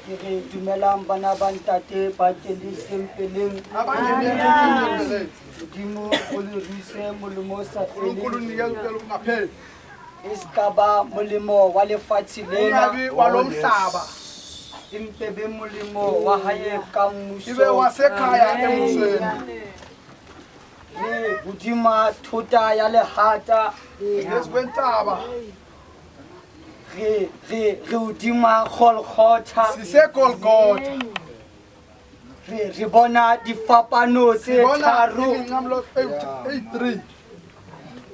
Ke re dumelang bana ba ntate ba keneng tempeleng. Abangenile ethempeleni. Modimo o le ruise molemo o sa uNkulunkulu feleng. unikeza ucela okungapheli. E se ka ba molemo wa lefatshe lena. Ungabi walomhlaba. Empe be molemo wa hae ka Ibe mmuso. wasekhaya embusweni. Re hodima thota ya lehata. Phezu kwentaba. Re re re hodima Golgotha. SiseGolgotha. Re re bona difapano tse Sibona tharo iminqamlo eyi-3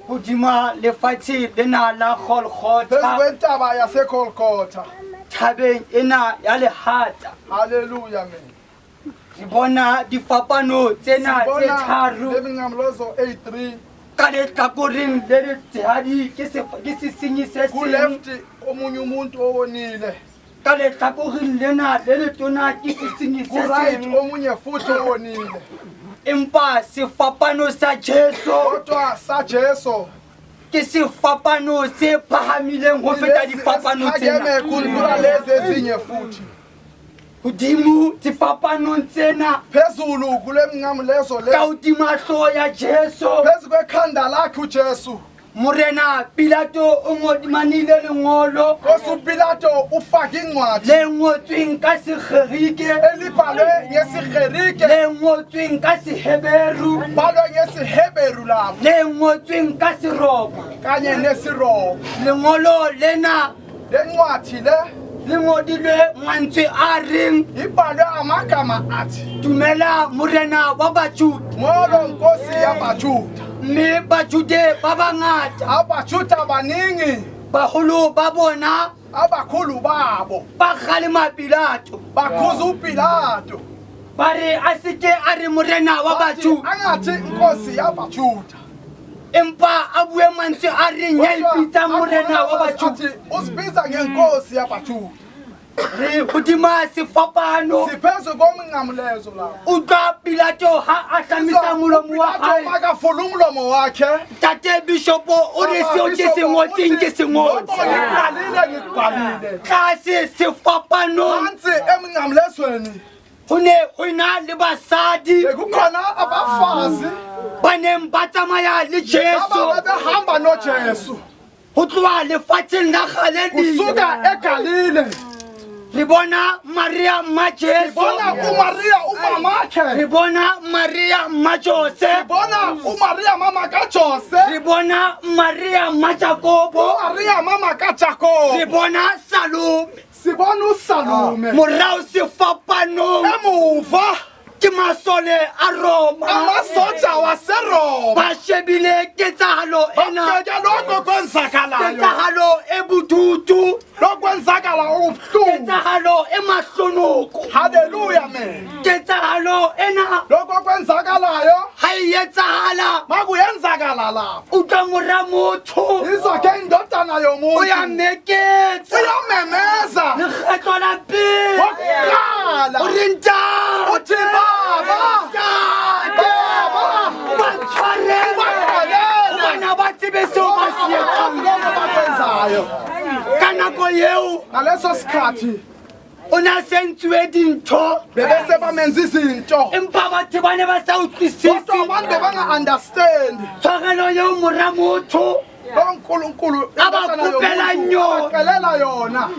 hodima lefatshe lena la phezu Golgotha. kwentaba yaseGolgotha. Thabeng ena ya lehata. Haleluya man. Re bona difapano tsena tse Sibona tharo le minqamlozo eyi-3 ka lehlakoreng le letshehadi ke ke sesenyi se seng. ku-left omunye umuntu owonile. Ka lehlakoreng lena le letona ke sesenyi se Ku-right seng. omunye futhi owonile. Empa sefapano sa Jesu Kodwa saJesu ke sefapano se phahamileng ho feta difapano tsena. esiphakeme kudlula lezi ezinye futhi. Hodimo difapanong tsena Phezulu kule mnqamlezo ka le hodima hlooho ya Jesu. phezu kwekhanda lakhe uJesu. Morena Pilato o ngodimanile lengolo Nkosi uPilato ufake incwadi le ngotsweng ka Segerike elibhalwe ngesiGerike le ngotsweng ka Seheberu bhalwe ngesiHeberu lapho le ngotsweng ka Seroma. kanye nesiRoma. Lengolo lena Le ncwadi le le ngodilwe mantswe a reng ibhalwe amagama athi dumela morena wa Bajuda. Molo Nkosi yabaJuda. Mme Bajude ba bangata AbaJuda baningi baholo ba bona abakhulu babo ba kgalema Pilato bakhuza uPilato ba re a seke a re morena wa bathi Bajuda angathi Nkosi yabaJuda. empa a bue mantswe a reng ya ipitsang morena wa Bajuda. Athi usibiza ngenkosi yabaJuda. Re hodima sefapano Siphezu komnqamlezo lapho. utlwa Pilato ha a hlamisa molomo wa uPilato hae. makavula umlomo wakhe. Ntate Bishopo o re seo ke se ngotseng ke se ngotse. Ngikubhalile ngikubhalile. Tlase sefapanong Phansi emnqamlezweni ho ne ho ena le basadi bekukhona abafazi ba neng ba tsamaya le Jesu ababehamba noJesu ho tloha lefatsheng la Galilea. kusuka eGalile. Re bona Maria mma Jesu. Bona uMaria umamakhe. Re bona Maria mma Jose. Bona uMaria mama kaJose. Re bona Maria mma Jakobo. uMaria mama kaJakobo. Re bona Salome. Sibona uSalome. Morao sefapanong Emuva ke masole a Roma. amasoja waseRoma Ba shebile ketsahalo ena. babheke lokho kwenzakalayo. Ketsahalo e bodutu. Lokwenzakala okubuhlungu. Ketsahalo e mahlonoko. Haleluya man. Ketsahalo ena Lokho kwenzakalayo ha e etsahala makuyenzakala lapho. utlwa mora motho Izwa ke indodana o yomuntu ya meketsa uyamemeza lekgetlo la pele wokuqala o re ntate uthi baba ntate baba ba tshwarele Ubaxolele. hobane ha ba tsebe seo ba se etsang. lokho bakwenzayo Ka nako eo ngaleso sikhathi o ne a sentsuwe dintho bebese bamenza izinto empa batho ba ne ba sa utlwisise kodwa abantu bebanga-understand tshwarelo eo mora motho lo nkulunkulu Abakhuphela yona. abacelela yona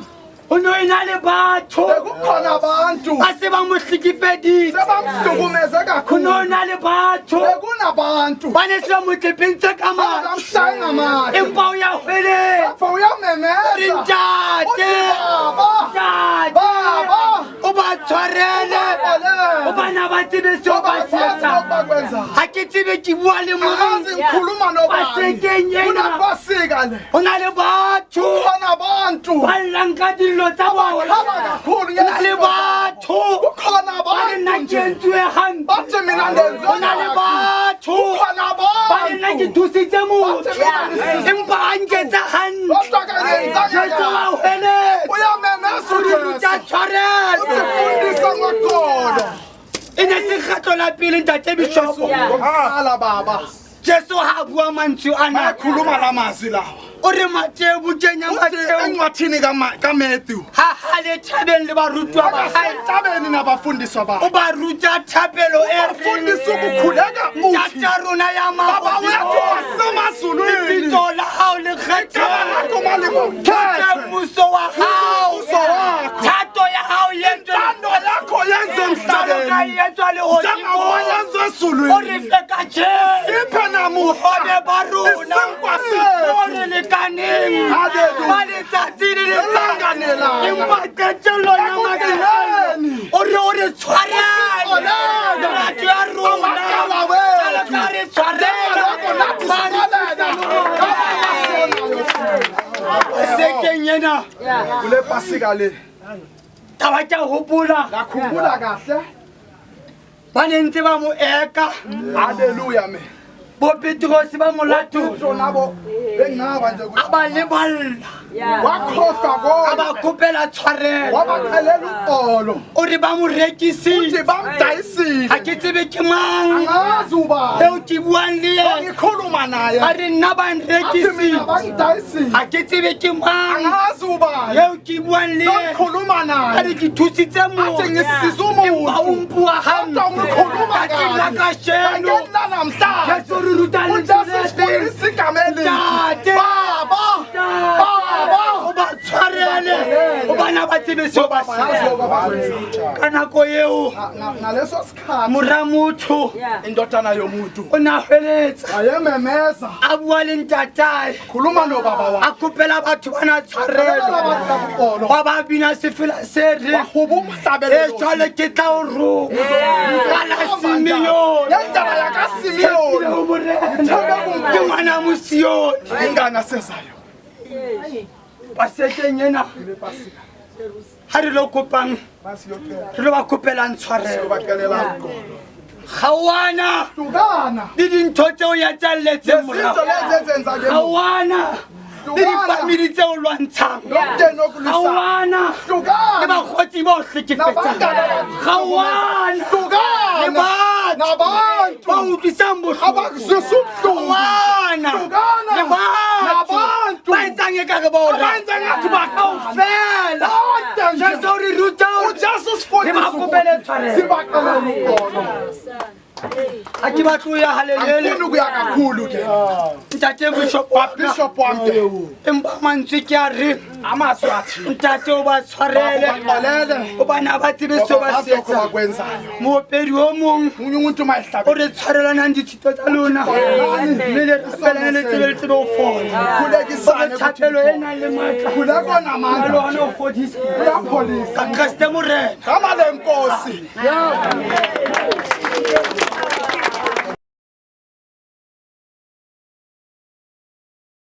ho no ena le batho bekukhona abantu ba se ba mo hlekefeditse sebamhlukumeze ho no kakhulu na le batho bekunabantu ba ne se ba mo tlepentse ka mathe abamshaye ngamatshe empa o ya hweletsa lapho re uyamemeza ntate Uthi baba ntate baba o ba tshwarele Ubaxolele. hobane ha ba tsebe seo ba se etsang bakwenzayo ha ke tsebe ke bua le mang angazi ngikhuluma Pasekeng nobani ena. kunapasika le ho na le batho kukhona abantu ba llang ka dillo tsa bona bakhala kakhulu ho na le ngezinto zabo. batho kukhona ba re nna abantu ke nje entsuwe hampe bathi mina ndenze ho na le batho kukhona ba re nna ke abantu thusitse motho Bathi mina ngisize empa ha nketsa hantle kodwa kangenzanga Jesu wa kahle. hweletsa uyamemeza o re ruta uJesu tshwarelo usifundisa ngoxolo e ne se kgetlo la pele ntate bishopo Ngokuqala baba Jesu ha a bua mantswe ana bayakhuluma la mazwi lawa. O re Mateo bukeng ya Uthi Mateo encwadini kaMatthew ha ha le thabeng le barutwa ba hae akasentabeni nabafundiswa o bakhe ba ruta thapelo e reng bafundisa ukukhuleka uthi Ntata rona ya Baba wethu mahodimo wasemazulwini lebitso la hao le igama kgethwe lakho Tle malibukhethwe mmuso wa hao Umbuso wakho. thato ya hao e etswe intando yakho yenze jwalo ka emhlabeni e etswa njengoba lehodimong yenziwe o re ezulwini fe kajeno siphe namuhla bohobe ba rona isinkwa sethu bo re lekaneng Hallelujah. ba letsatsi le Ilanga letsatsi nelanga. empa qetellong ya Ekugcineni. matsatsi o re o re tshwarele Usixolele. melato ya rona Amacala wethu. jwalo ka re tshwarela Njengalokho nathi ba re sixolela sekeng ena kule pasika le taba ke a hopola ngakhumbula kahle ba ne ntse ba mo eka haleluya me bo Petrose ba mo latola Petro nabo bengaba nje a ukuthi ba leballa wakhohlwa a ba konke kopela tshwarelo wabacelela uxolo o re ba mo uthi rekisitse ha bamdayisile ke tsebe ke mang angazi ubani eo ke buang le yena ngikhuluma naye a re nna ba athi mina nrekisitse bangidayisile ha ke tsebe ke mang angazi ubani eo ke buang le yena ngikhuluma a naye re ke thusitse athi motho ngisiza empa o umuntu mpua hampe Kodwa ngikhuluma tsatsing la kabi kasheno Ngakeni lanamhlanje Jesu re ruta lentswe uJesu le sifundisa igama elithi Ntate. Baba Baba o ba tshwarele hobane ha ba tsebe seo ba se Bayazi lokho abakwenzayo. ka nako eo Ngaleso sikhathi mora motho indodana yomuntu o ne a hweletsa wayememeza a bua le ntatae khuluma nobaba a wakhe kopela batho bana Celela tshwarelo abantu labuxolo wa ba bina sefela se re wahuba e umhlabelelo jwale ke tla o roma ka la Simeone ngendaba yakasimiyoni Tshepile ho Morena. Ke ngwana mosione ingane asezayo pasekeng ena kule pasika ha re lo kopang basiyocela re lo ba kopelang tshwarelo siyobacelela uxolo gaoana hlukana le dintho tseo ya tsalletseng lezinto morao lezi ezenzakele gaoana le difamili tseo lwantshang nomndeni okulwisayo gaoana le hlukana bakgotsi ba o hlekefetsang gaoana le hlukana batho nabantu ba utlwisang bohloko abakuzwisa ubuhlungu gaoana Hlukana. le batho Nabantu. ba etsang ekare ba o rata. abenze ngathi kaofela Bonke nje. Jesu o re ruta hore uJesu re ba kopele tshwarelo sibacelela uxolo ha ke batle ho ya halelele angifuni ukuya kakhulu ke ntate bishop wa ka. bishop wami ke empa mantswe ke a re amazwi athi ntate o ba tshwarele baxolele hobane ha ba tsebe seo ba se lokho etsang bakwenzayo moopedi o mong munye umuntu o mayihlabe re tshwarelanang dithuto tsa lona mme le rapelane le tsebe le tsebe ho fola Khulekisane Hore thapelo e nang le matla khuleko a namandla le hona ho fodisa uyapholisa ka Kreste Morena gama lenkosi